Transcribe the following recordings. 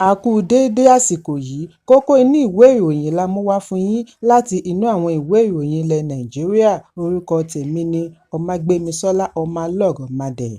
A kú déédé àsìkò yìí. Kókó inú ìwé ìròyìn la mú wá fún yín láti inú àwọn ìwé ìròyìn ilẹ̀ Nàìjíríà. Orúkọ tèmi ni Ọmágbémisọ́lá Ọmọlọ́rọ̀mádé.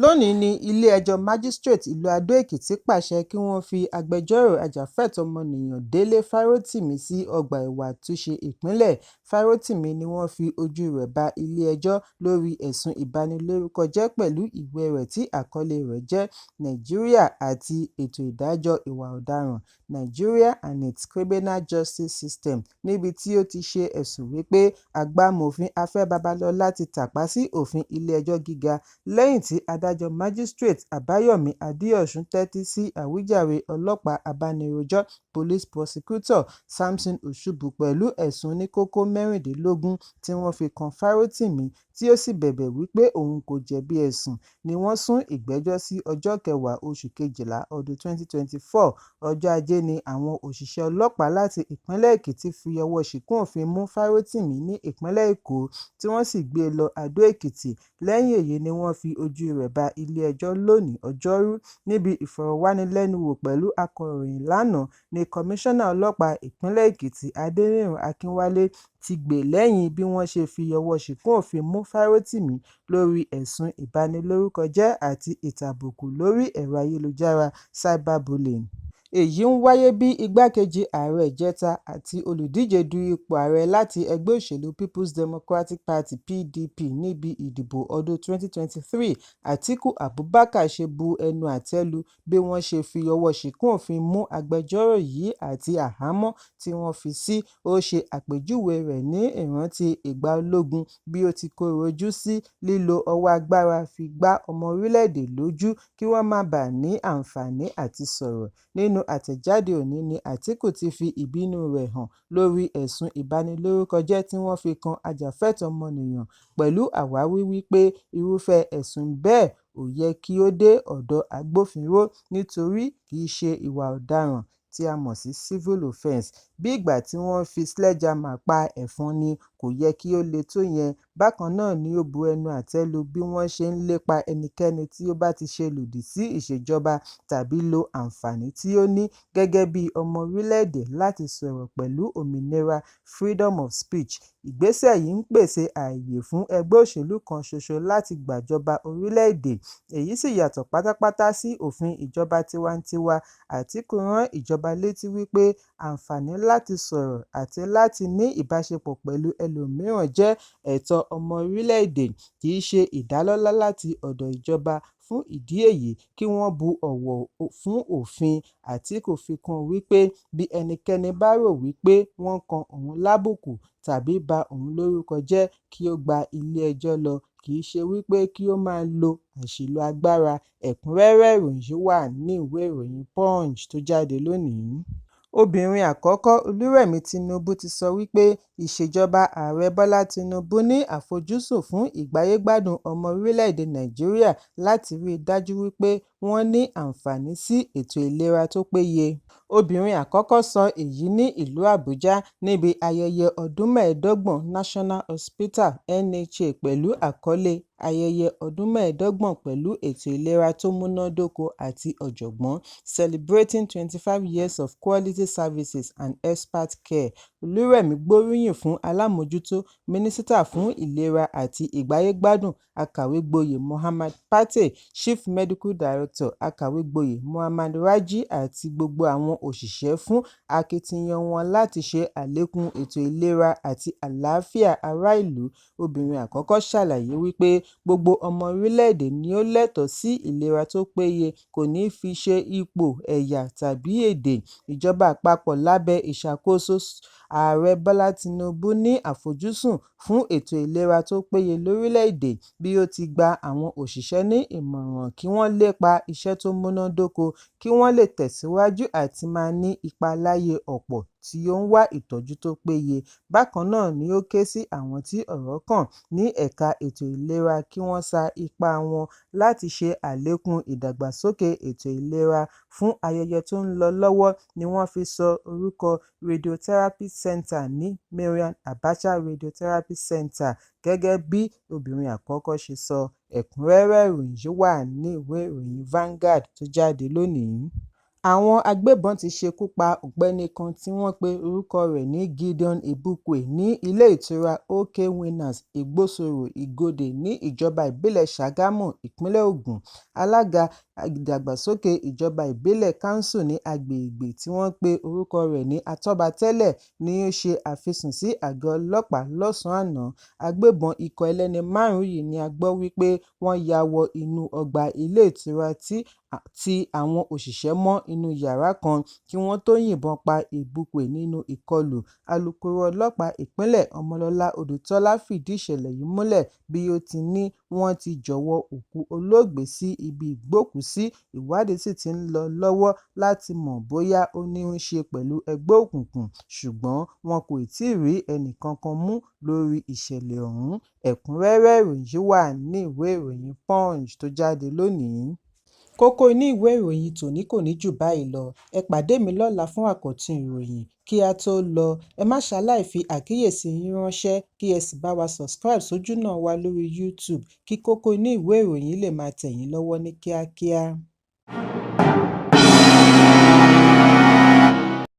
Lónìí ní ilé-ẹjọ́ Májísreetí ìlú Adó-Èkìtì pàṣẹ kí wọ́n fi agbẹjọ́rò ajàfẹ́tọ̀ọ́ ọmọnìyàn Délé Fárótìmí sí ọgbà ẹ̀wọ̀n àtúnṣe ìpínlẹ̀. Fárótìmí ni wọ́n fi ojúu rẹ̀ bá ilé-ẹjọ́ lórí ẹ̀sùn ìbanilórúkọjẹ́ pẹ̀lú ìwée rẹ̀ tí àkọlée rẹ̀ jẹ́ "Nàìjíríà àti Ètò Ìdájọ́ Ìwà Ọ̀daràn", Nigeria and its Criminal Justice System, níbi tí ó ti ṣe ẹ̀sùn wípé àgbà amòfin Afẹ́ Babalọ́lá ti tàpá sí òfin Ilé-ẹjọ́ Gíga lẹ́yìn tí adájọ́ Májísreetí Àbáyọ̀mí Adéọ̀sùn tẹ́tí sí àwíjàre ọlọ́pàá abánirojọ́ Police Prosecutor Samson Ọṣùbù pẹ̀lú ẹ̀sùn oníkókó 16 tí wọ́n fi kan Fárótìmí, tí ó sì bẹ̀bẹ̀ wípé òun kò jẹ̀bi ẹ̀sùn ní wọ́n sún ìgbẹ́jọ́ sí ọjọ́ kẹwàá oṣù kejìlá ọdún 2024. Ọjọ́ Ajé ni àwọn òṣìṣẹ́ ọlọ́pàá láti ìpínlẹ̀ Èkìtì fi ọwọ́ ṣìkún òfin mú Fárótìmí ní ìpínlẹ̀ Èkó tí wọ́n sì gbé e lọ Adó-Èkìtì. Lẹ́yìn èyí ni wọ́n fi ojúu rẹ̀ bá ilé-ẹjọ́ lónìí Ọjọ́rú. Níbi ìfọ̀rọ̀wánilẹ́nuwò pẹ̀lú akọ̀ròyìn lánàá ní Kọmíṣánná Ọlọ́pàá Ìpínlẹ̀ Èkìtì Adéníran Akínwálé ti gbè lẹ́yìn bí wọ́n ṣe fi ọwọ́ ṣìkún òfin mú Fárótìmí lórí ẹ̀sùn ìbanilórúkọjẹ́ àti ìtàbùkù lórí ẹ̀rọ ayélujára cyberbullying. Èyí ń wáyé bí igbákejì ààrẹ ìjẹta àti olùdíje du ipò ààrẹ láti ẹgbẹ́ òṣèlú People's Democratic Party (PDP) níbi ìdìbò ọdún 2023, Atiku Abubakar, ṣe bu ẹnu àtẹ́ lu bí wọ́n ṣe fi ọwọ́ ṣìkún òfin mú agbẹjọ́rò yìí àti àhámọ́ tí wọ́n fi sí. Ó ṣe àpèjúwe rẹ̀ ní ìrántí ìgbà ológun bí ó ti kọ̀rọ̀ ojú sí lílo ọwọ́ agbára fi gbá ọmọ orílẹ̀-èdè lójú kí wọ́n má baà ní àǹfààní àti sọ̀rọ̀. Nínú àtẹ̀jáde òní ní Àtíkù ti fi ìbínú rẹ̀ hàn lórí ẹ̀sùn ìbanilórúkọjẹ́ tí wọ́n fi kan ajàfẹ́tọ̀ọ́ ọmọnìyàn pẹ̀lú àwáwí wípé irúfẹ́ ẹ̀sùn bẹ́ẹ̀ ò yẹ kí ó dé ọ̀dọ̀ agbófinró nítorí kì í ṣe ìwà ọ̀daràn tí a mọ̀ sí civil offence. Bí ìgbà tí wọ́n fi sledgehammer pa ẹ̀fọn ni, kò yẹ kí ó le tó ìyẹn. Bákan náà ni ó bu ẹnu àtẹ́ lu bí wọ́n ṣe ń lépa ẹnikẹ́ni tí ó bá ti ṣe lòdì sí ìṣèjọba tàbí lo àǹfààní tí ó ní gẹ́gẹ́ bí ọmọ orílẹ̀-èdè láti sọ̀rọ̀ pẹ̀lú òmìnira freedom of speech. Ìgbésẹ̀ yìí ń pèsè ààyè fún ẹgbẹ́ òṣèlú kan ṣoṣo láti gbàjọba orílẹ̀-èdè, èyí sì yàtọ̀ pátápátá sí òfin ìjọba tiwantiwa. Àtíkù rán ìjọba létí wípé àǹfààní láti sọ̀rọ̀ àti láti ní ìbáṣepọ̀ pẹ̀lú ẹlòmíràn jẹ́ ẹ̀tọ́ ọmọ orílẹ̀-èdè, kì í ṣe ìdálọ́lá láti ọ̀dọ̀ ìjọba, fún ìdí èyí kí wọ́n bu ọ̀wọ̀ fún òfin. Àtíkù fi kún un wípé bí ẹnikẹ́ni bá rò wípé wọ́n kan òun lábùkù tàbí ba òun lórúkọ jẹ́ kí ó gba ilé-ẹjọ́ lọ, kì í ṣe wípé kí ó máa lo àṣìlò agbára. Ẹ̀kúnrẹ́rẹ́ ìròyìn yìí wà ní ìwé ìròyìn Punch tó jáde lónìí. Obìnrin àkọ́kọ́ Olúrẹ̀mí Tinubu ti sọ wípé ìṣèjọba Ààrẹ Bọ́lá Tinubu ní àfojúsùn fún ìgbáyé-gbádùn ọmọ orílẹ̀-èdè Nàìjíríà láti rí i dájú wípé wọ́n ní àǹfààní sí ètò ìlera tó péye. Obìnrin àkọ́kọ́ sọ èyí ní ìlú Àbújá níbi ayẹyẹ ọdún 25 National Hospital (NHA) pẹ̀lú àkọlé "Ayẹyẹ Ọdún 25 Pẹ̀lú Ètò Ìlera tó Múnádóko àti Ọ̀jọ̀gbọ́n", Celebrating 25 Years of Quality Services and Expert Care. Olúrẹ̀mí gbóríyìn fún Alámòójútó Mínísítà fún Ìlera àti Ìgbáyé-gbádùn Akàwé-gboyè Mohammed Pate, Chief Medical Director Akàwé-gboyè Mohammed Raji àti gbogbo àwọn òṣìṣẹ́ fún akitiyan wọn láti ṣe àlékún ètò ìlera àti àlàáfíà ará ìlú. Obìnrin àkọ́kọ́ ṣàlàyé wípé gbogbo ọmọ orílẹ̀-èdè ni ó lẹ́tọ̀ọ́ sí ìlera tó péye, kò ní fi ṣe ipò, ẹ̀yà tàbí èdè. Ìjọba àpapọ̀ lábẹ́ ìṣàkóso Ààrẹ Bọ́lá Tinubu ní àfojúsùn fún ètò ìlera tó péye lórílẹ̀-èdè bí ó ti gba àwọn òṣìṣẹ́ ní ìmọ̀ràn kí wọ́n lépa iṣẹ́ tó múnádóko kí wọ́n lè tẹ̀síwájú àti máa ní ipa láyé ọ̀pọ̀ tí ó ń wá ìtọ́jú tó péye. Bákan náà ni ó ké sí àwọn tí ọ̀rọ̀ kàn ní ẹ̀ka ètò ìlera kí wọ́n sa ipá wọn láti ṣe àlékún ìdàgbàsókè ètò ìlera. Fún ayẹyẹ tó ń lọ lọ́wọ́ ni wọ́n fi sọ orúkọ Radiotherapy Centre ní Maryam Abacha Radiotherapy Centre, gẹ́gẹ́ bí obìnrin àkọ́kọ́ ṣe sọ. Ẹ̀kúnrẹ́rẹ́ ìròyìn yìí wà ní ìwé ìròyìn Vanguard tó jáde lónìí. Àwọn agbébọn ti ṣekú pa ọ̀gbẹ́ni kan tí wọ́n pe orúkọ rẹ̀ ní Gideon Ebukwe ní ilé-ìtura OK Winners, Ìgbóṣòrò Ìgọdò ní ìjọba ìbílẹ̀ Ṣàgámù, ìpínlẹ̀ Ògùn. Alága ìdàgbàsókè ìjọba ìbílẹ̀ kánsù ní agbègbè tí wọ́n pe orúkọ rẹ̀ ní Àtọ́ba tẹ́lẹ̀ ní ó ṣe àfisùn sí àgọ́ ọlọ́pàá lọ́sàn-án àná. Agbébọn ikọ̀ ẹlẹ́ni márùn-ún yìí ni a gbọ́ wípé wọ́n ya wọ inú ọgbà ilé ìtura tí àwọn òṣìṣẹ́ mọ́ inú yàrá kan kí wọ́n tó yìnbọn pa Ebukwe nínú ìkọlù. Alūkkóró ọlọ́pàá ìpínlẹ̀ Ọmọlọ́lá Odùtọ́lá fìdí ìṣẹ̀lẹ̀ yìí múlẹ̀ bí ó ti ní wọ́n ti jọ̀wọ́ òkú olóògbé sí ibi ìgbókùú-sí, ìwádìí sì ti ń lọ lọ́wọ́ láti mọ̀ bóyá ó ní í ṣe pẹ̀lú ẹgbẹ́ òkùnkùn, ṣùgbọ́n wọn kò tí ì rí ẹnìkankan mú lórí ìṣẹ̀lẹ̀ ọ̀hún. Ẹ̀kúnrẹ́rẹ́ ìròyìn yìí wà ní ìwé ìròyìn Punch tó jáde lónìí. Kókó inú ìwé ìròyìn tòní kò ní jù báyìí lọ. Ẹ pàdé mi lọ́la fún àkọ́tún ìròyìn. Kí á tó lọ, ẹ má ṣaláì fi àkíyèsí yín ránṣẹ́ kí ẹ sì bá wa subscribe sójúnà wa lórí YouTube kí kókó inú ìwé ìròyìn lè máa tẹ̀ yín lọ́wọ́ ní kíákíá.